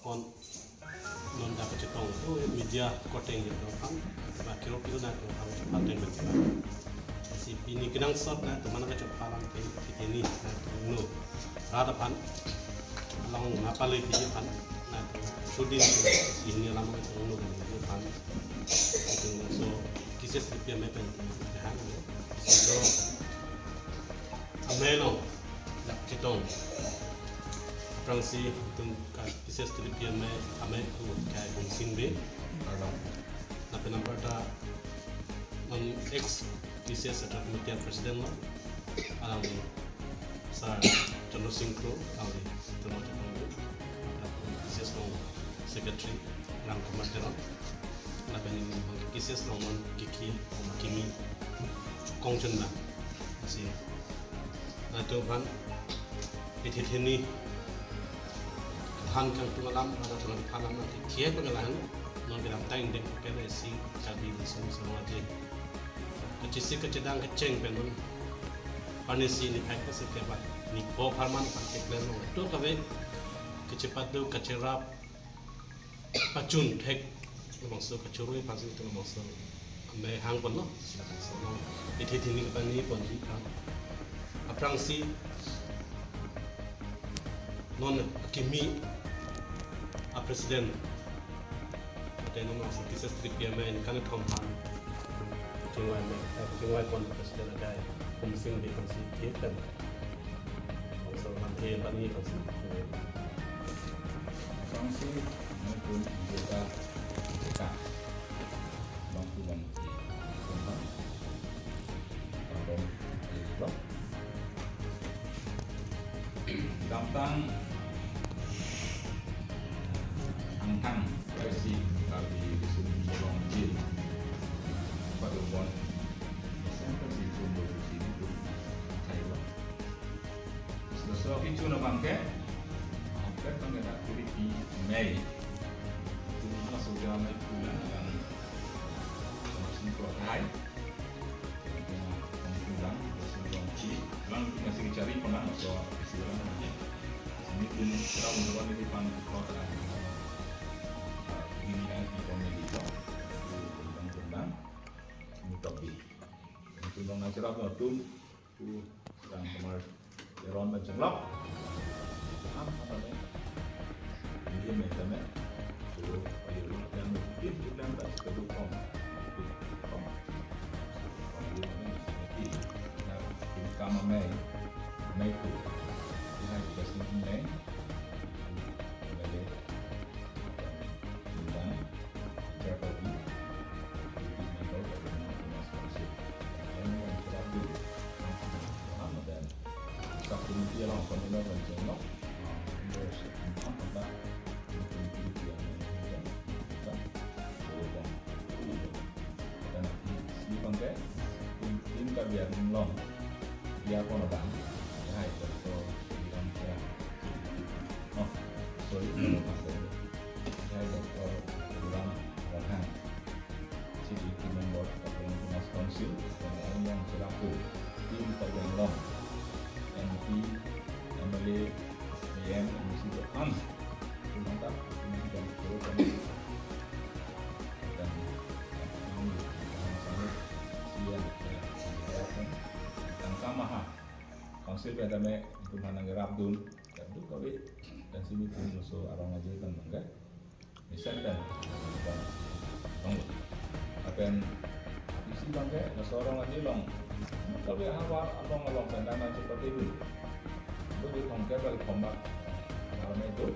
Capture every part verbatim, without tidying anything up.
Kon non dak kachetong tu media korte atum aphan, ba kiro kiro atum aphan chepateng pen. Si pini kenangsot atum aphan kachepateng pen, pini atum no rat aphan along nangpale pini aphan atum sudin si hini alam atum no pini aphan. Atum so KCS Tripi Amei pen hang. So amei along dak chetong. Aphrangsi atum ka KCS Tripi Amei, amei tu kai Humsing Bey. Arang. Lapen anparta non ex KCS Central Committee President lo. Alangli Sir Chandra Sing Kro, alangli atum chetong. Lapen KCS along Secretary Ram Kumar Teron. Lapen KCS along non kiki, om kimi, kongchun na. Si atum aphan, ithi hini, than kangtung alam, atum aphan alam, ithi pagalang, non kedamtang dek ke si Karbi Riso Nimso Rong Aje. Kachesik kachedang kecheng pen non, pani si ni phak ke si ke ba, ni po pharman pan ke plan non. Tu kave, kachepadu, kacherap, pachun thek labangso kachoroi aphansi itum labangso amei hang ponlo, si labangso along ithi hini kapani ponji aphan. Aphrangsi non kimi a-president, ate non labangso KCS Tripi Amei aningkan kethom aphan chingvai me, eh, chingvai pon president akai Humsing Bey aphansi kitan. Bangso manthe pani bangso. Bangsi nangtum jeta jeta. Bangku bangki. Kumbang. Kumbang. Kumbang. Damtang angtang kaisi Karbi Riso Nimso Rong Aje. Padobon. Sampai si kumbang si kumbang. Kailo. Laso kechun abang ke, hampir abang ke dak kiri ki Mei. Itu masuk ke Mei bulan dan langsung prokai. Langsung pulang, langsung pulang ki. Lang masih cari pernah masuk ke sini. Ini pun kurang dua ini pan prokai. Ini yang di komedi itu. Itu tentang tentang ini topi. Itu dong acara waktu Ku Ram Kumar Teron pen chenglok. Ham apa ni? Ini me tame. So, ayo lo yang mungkin kita tak setuju kom. Kom. Kom ini mesti mesti. Nah, ini kama Mei. Mei tu. Ini kita sini Mei. Mei. Mei. Mei. Chairperson, Deputy Member of the Autonomous Council. Yang mencerahkan dan subcommittee along pemilihan dan jenok, members empat mata committee yang menentukan kita berubah. Dan nanti si bangke tim tim Karbi Anglong dia pun ada. Ya, itu so bilang cerah. Oh, sorry, hmm. Saya Doktor Abraham Ronghang, C D P member of the Autonomous Council, dan lain yang selaku tim Karbi Anglong, M P, M L A, M M, M C, dan mantap, ini dan turut dan dan sama-sama siang ya, tangka maha. Council pen tame itum hanang rapdun, rapdun kami, dan sini pun so arong aja kan bangga. Misal kan, bang, bang, apen isi bangga, na so arong aja long. Kami hawa along along kan dana seperti itu. Itu di tongke balik tombak. Ramai itu,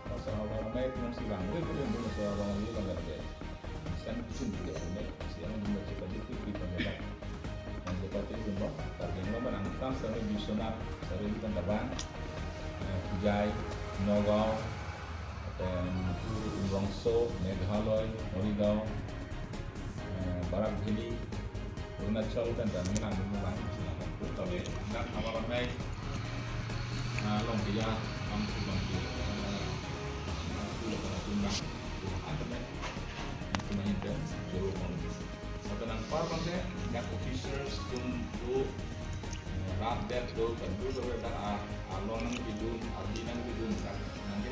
na so hawa ramai itu nang silang. Itu itu itu na so arong aja bangga aja. Sen kucing juga punya, siang membaca pada itu di pendapat. Yang seperti itu, Mbak, tapi yang mana angkang selalu visioner, selalu di pendapat, eh, Pujai, Nagaon, atau Umrongso, Meghalaya, Morigaon, eh, Barak Valley, Arunachal, dan dan menang menang. Tapi nggak apa-apa, eh, long dia, mampu, mampu, eh, mampu, eh, mampu, eh, Itu mahin kan, joro kong. Maka nang par bangke, dak officers tum tu, eh, rat det tu, kan tu tu dak a, alon nang bidun, ardi nang bidun, dak nang ke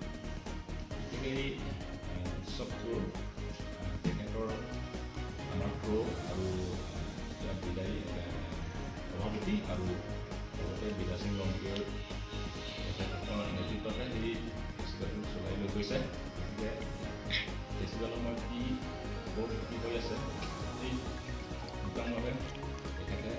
গতিকে এই, আহ, উৎসৱটোৰ, আহ, তেখেতৰ আমাৰ ক্ৰ আৰু, আহ, বিদায়ী, আহ, সভাপতি আৰু লগতে বিদ্যা সিং লংটিৰ তেখেতৰ নেতৃত্বতে এই ফেষ্টিভেলটো চলাই লৈ গৈছে। গতিকে ফেষ্টিভেলৰ সময়ত কি বহুত কি হৈ আছে, এই মোটামুটি তেখেতে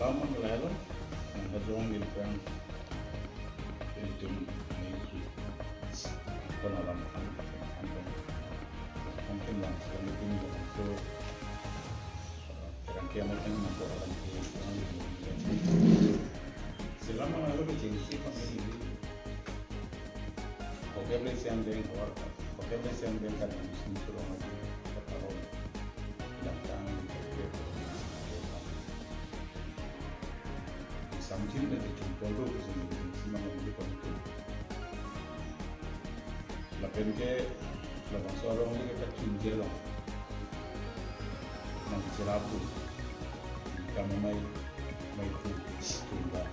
Alam man lailon, nang kajong din pang, ilitum ni kon alam kan, kan, kan, kan, kan, kan, kan, kan, kan, kan, kan, Kerang ke amat kan mampu orang ke, orang ke. Selama lalu ke jengsi pang ini. Koke beli siang deng kawar, koke beli siang deng kan musim suruh mati. Ketahu datang di koke. Samjin dan jempol tu, jengsi mana yang dikontrol. Lapen ke labangso arong ke kachunje long. Nang cherap tu. Kami mai, mai tu, tu ba.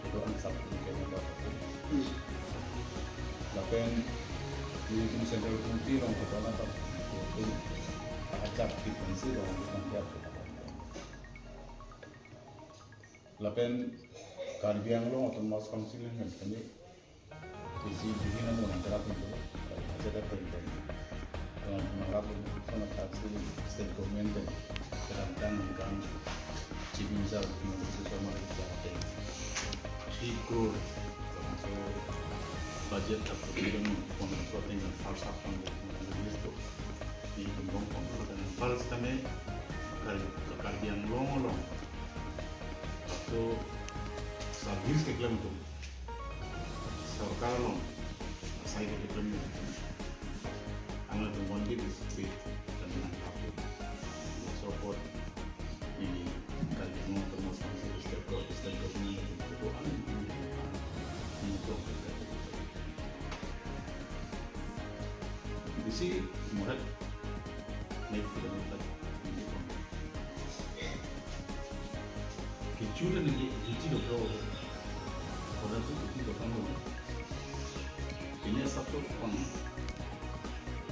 Itu ansap tu ke mai ba. Lapen di tim central committee long ke dona ta. Ajak di pensi long di pensi. Lapen Karbi Anglong Autonomous Council kan kami isi bihin namun antara pintu, aja ada pintu. Dengan mengarap sana taksi state government dan terantang dengan Chief Minister Himanta Biswa Sarma di Jakarta. Three crore, so budget tak perlu pon so tinggal first half pon itu di kembang pon dan first kami Karbi Anglong along. So service keklem atum, sorkar along asai keklem atum, ang atum only this big dan menang kapu. So Report ini kali mau terus sama state gov-, state government itu tuh aneh ini, ini tuh. Di si murat naik tidak murat. Kecuali ini, ini loh. Orang tuh itu doang loh. Ini satu pang.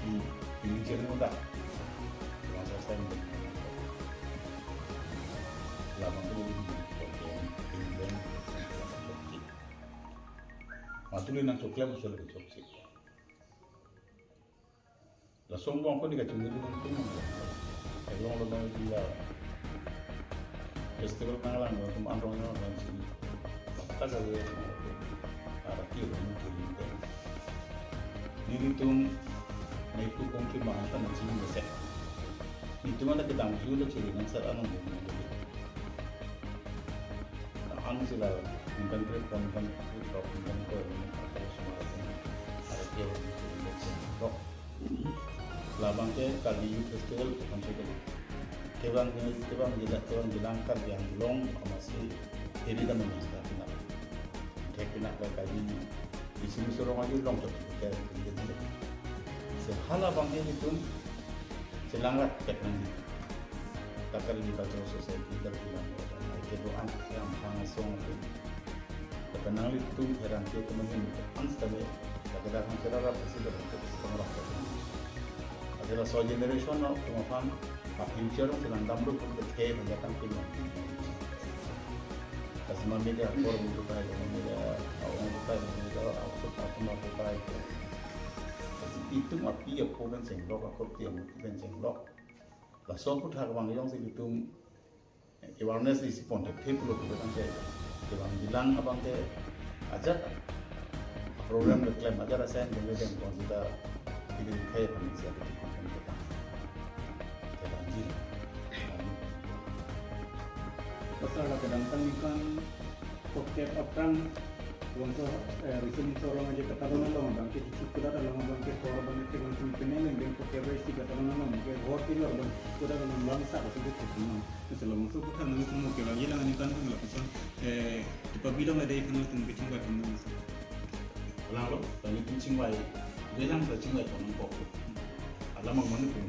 Hmm, ini jadi mudah. Yang saya sayang dengan labang tuh ini, ini, ini, ini. Matuli nangchoklem, matuli nangchoksi. Lason bang ko ni kachung ni bang ko ni. Elong lo bang dia. Festival nanglang lo tum anrong yang bang sini. Kata gawe. Araki lo ni kiri ni. Nelitum maipu kongki mahal ta nang sini besek. Nelitum ada kedam ju lo ciri nang sar anong ni. Ang sila ningkan kre pon kan kre pon kan ko ini apa semua ini. Araki lo ni kiri ni. Labang ke Karbi Youth Festival kan sudah. Kevang, kevang jila, kevang jilang Karbi Anglong, amatsi area dan masyarakat kena. Kayak kena kayak Karbi, di sini suruh aja long tuh, kayak gitu. Sehala bang ini tuh, selang rat kayak nanti. Takar di Cultural Society, dari bilang, itu doang yang sangat song itu. Tapi nanglitum heran ke teman ini, ans tadi, tak ada kan cerita apa sih dalam itu, setengah waktu. Adalah so generation no, cuma fan, a future sedang damru pun ke kayak banyak kan pun. Kasih mami dia, akor mutu kai, mami dia, awang mutu kai, mami dia, awang mutu kai, mami dia. Itu mati ya, proven senglok, akor tiang mutu pen senglok. Laso aphuthak bang jongsi nelitum awareness isi pon thekthe pulo pulo tangte. Kevang jilang abang ke ajat program keklem ajat asai yang kemudian pon kita ini kayak pun bisa kita pon kita. Kita anjir. Pasal la kedamtang ningkan pokep aphrang bangso, eh, Riso Nimso Rong Aje Katalon along abang ke hichi kulat along abang ke kor abang ke bangso peneleng bang pokep isi Katalon along ke hor pilor bang kulat along bangsa bangso ke kulat along. Selalu masuk ke tanah itu mau ke lagi lah ningkan kan lah pesan, eh, cepat bilang ada ikan itu bikin buat teman. Lang lo, kami pun chingvai, bilang ke chingvai konon kok. Alam mang mana pun.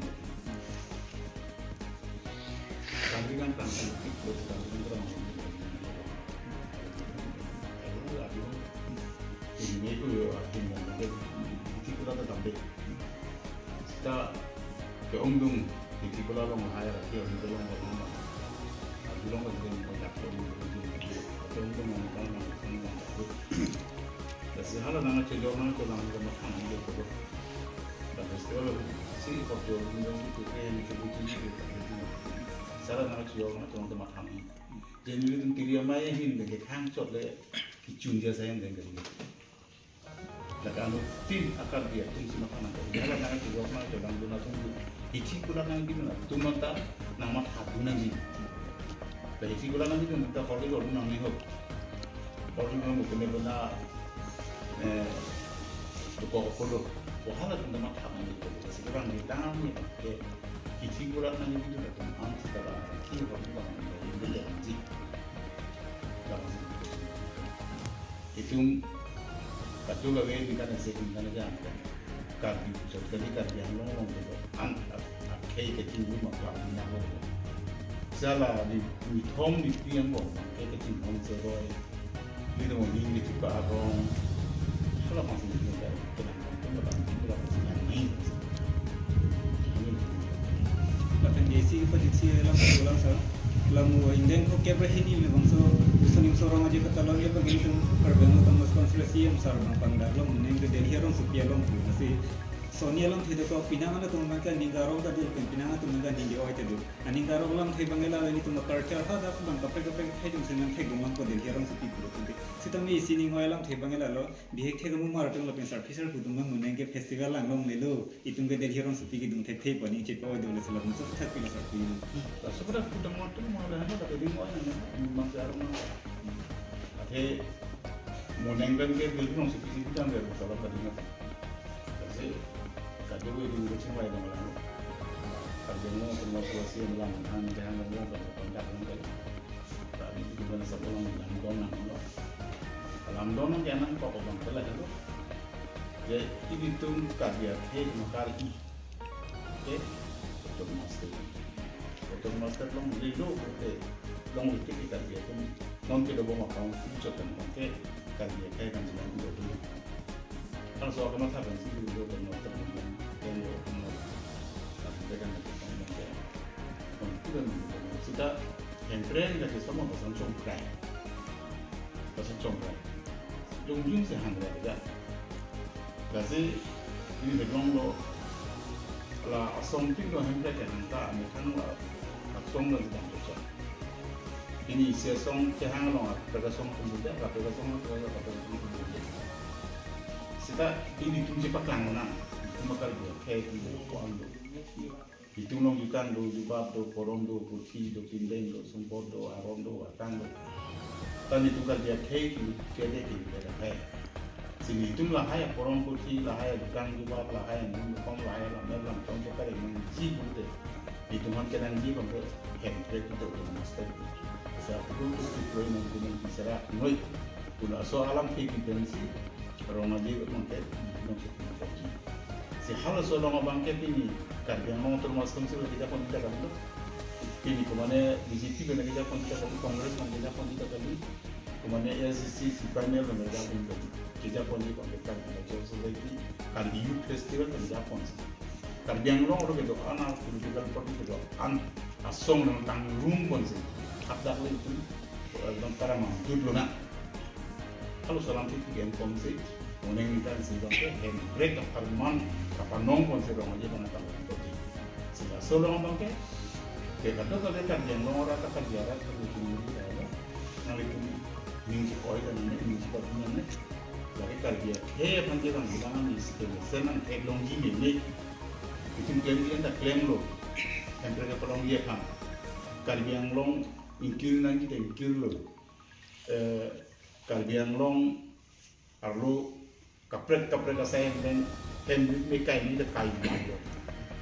Kami kan kan kan, itu kami kan kan. Ini itu ya, ini yang ada, itu kita tetap deh. Sita ke-ongdung, di Tikula along lahai araki, ong tolong ko tama. Aju long ko jeng ko jak ko ongdung, aju long ko jeng ko. Ke-ongdung ong tama, ong tama. Lasi hala nangchojor nangcholang ko mathang ong ko. Dan festival si ko jor ong ko ke ni ke buti ni ke. Sala nangchojor nangcholang ko mathang. Jeni tum tiri amai hin de ke khangchot le kechun ja sayang de ke. Lakan tin akar dia tum si makan nangkok. Dia lah nangkok, nangkok, nangkok, nangkok, nangkok. Hichi kulat nangbidun atum ta nangmatha dun nangji. Dah hichi kulat nangbidun ta kori kori nangni ho. Kori nang mungkin dia pernah, eh, tukok kolo. Wah, hala tum matha nangji kolo. Sekarang di tangan ni, oke. Hichi kulat nangbidun atum ang sekarang ki kori nangji. Dalam Itum katu kave ningkan isi ningkan aja angkat. Karbi pusat kali Karbi Anglong along ke an akhei kachingrum apa punya lo. Sala di mithom di piang lo akhei kachingrum se boy. Di no ni di tipa arong. Sala masih ni kan kenang kan tu kan tu kan ni. Lapen D C ke pajutsi lam pulang sa. Lam Indeng ko kep hini le bangso Riso Nimso Rong Aje Katalon ya pagi tum Karbi Anglong Autonomous Council C M sar bang pangdak lo, neng ke Delhi arongsopi along pu. Lasi soni along thedo ko pinang atum bang ke ning karong ta dul pen pinang atum bang ke ning ke oi ta dul. Aning karong lam the bang la nelitum culture ha dak bang kaprek kaprek the jong senang the gumang ko Delhi arongsopi pu lo. Sitame isi ning oi lam the bang la lo. Bihek thek amu mar atum lapen sarpi sarpo atum amu neng ke festival lang longle lo. Itum ke Delhi arongsopi kedung thekthe pu aning chepa-oi dole sila muso thak pila sarpi. Laso pada kudang waktu mau ada hanya tapi di mana ya? Memang ke arung mana? Ate mo neng kan ke Delhi arongsopi si kudang ke salah tadi nggak. Kasi kado di musim lain yang lalu. Karbi Anglong Autonomous Council alam, ang jang Anglong Autonomous Council alam kali. Tapi itu kan sebelum lamdon nanglo. Lamdon nang ke anang kok abang pela helo. Jadi ilitum Karbi akhei makar i. Oke, Autonomous State. Autonomous State long lilo, oke. Long lilo kita dia pun. Long kita bawa account future kan, oke. Karbi akhei kan jalan itu dulu. Kan soal kamatha kan sih dulu kan mau terus kan, yang mau kan mereka kan mau kan. Kan itu kan mau. Seta Hemprek kan kita sama pasang congkrai. Pasang congkrai. Jongjung si hangrai aja. Lasi ini heblong lo, la asong tin lo Hemprek ke hangta, amekan lo asong lo di dam dosa. Ini isi asong kehang lo, kaprek asong pun beda, kaprek asong lo, kaprek asong pun beda. Seta ilitum chepaklang nang, itum akar dia, kayak itu, ko ang lo. Itum long jutang do, jubab do, porom do, puthi do, pindeng do, sumpot do, aron do, atang do. Ta nelitum Karbi akhei ke, kede ke, kede ke. Si nelitum lahai aporom puthi, lahai ajutang jubab, lahai anun kom, lahai alam lam tong ke kare nangji pute. Nelitum han kenangji pute, Hemprek itu ke master. Sa pute tu tu ploi nang kunang kisara noi. Kuna so alam ke kipensi, rong aje abang ke, abang ke, abang ke. Si halaso along abang ke pini, Karbi Anglong Autonomous Council kejapon kita kali lo. Pini komane B J P pen kejapon kita kali, Congress pen kejapon kita kali, komane A I C C, C P I M L pen kejapon kita kali. Kejapon kita kali, Karbi Cultural Society, Karbi Youth Festival pen kejapon. Karbi Anglong oro kedo-an, political party kedo-an, asong nangtangrum ponsi. Hadak le itu, eh, nang tara mangdut lo na. Halaso alam titik en ponsi, mo nangning ta si abang ke, Hemprek kaparman, kapanong ponsi rong aje abang tang ponsi. Sila so along abang ke, ke kadokave Karbi Anglong arat, Karbi arat, Karbi tumuri, ya, nanglitum ning chekoi dan ning chekoi dan ne. Lake Karbi akhei aphan ke bang bilang ani sike mesen nang theklongji meme. Itum klem di anta klem lo. Hemprek kapalongji aphan. Karbi Anglong ingkir nangji ta ingkir lo. Eh, Karbi Anglong arlo kaprek kaprek asai hem, hem me kai ni ta kai ma lo.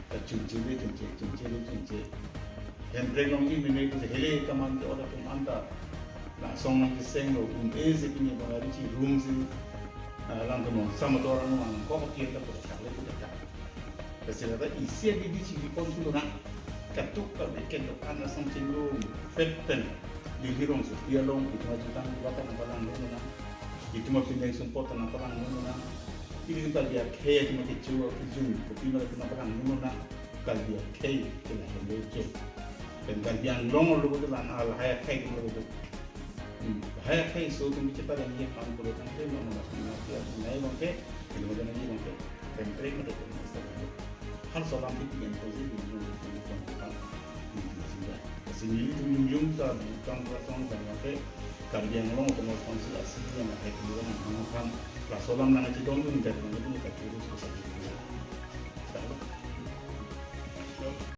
Ta chunche le chunche, chunche le chunche. Hemprek longji meme pu hele kaman ke ora tum anta. La asong nangkeseng lo, un-e si pini bang ari chirum si, ah, lang tum sama to orang mang kok kok ta kok tak le kok tak. Lasi lata isi abidi chili pon tu na. Katuk ka weekend lo ana sang chingrum. Pet pen. Delhi rongsopi along, itum ajutang jubab nangpalang lo na. Itum apindeng sumpot nangpalang lo na. Ili Karbi akhei itum akecho, akejung, kopi ma itum nangpalang lo na. Karbi akhei, kena hendo cho. Pen Karbi Anglong lo ko la na lahai akhei ko lo ko. Hmm, lahai akhei so tum bichar pada ni kam ko lo kan te, no, no, no, no, no, no, no, no, no, no, no, no, Hemprek mate Autonomous State. Halaso alam titik en ponsi, di jung di jung di jung di jung. Kasi nelitum jongjung ta, kam ko tong kan mate, Karbi Anglong Autonomous Council asli yang akhei ko lo kan, kan, laso alam nangchedondun det, nang itu ni kachurus ko sa.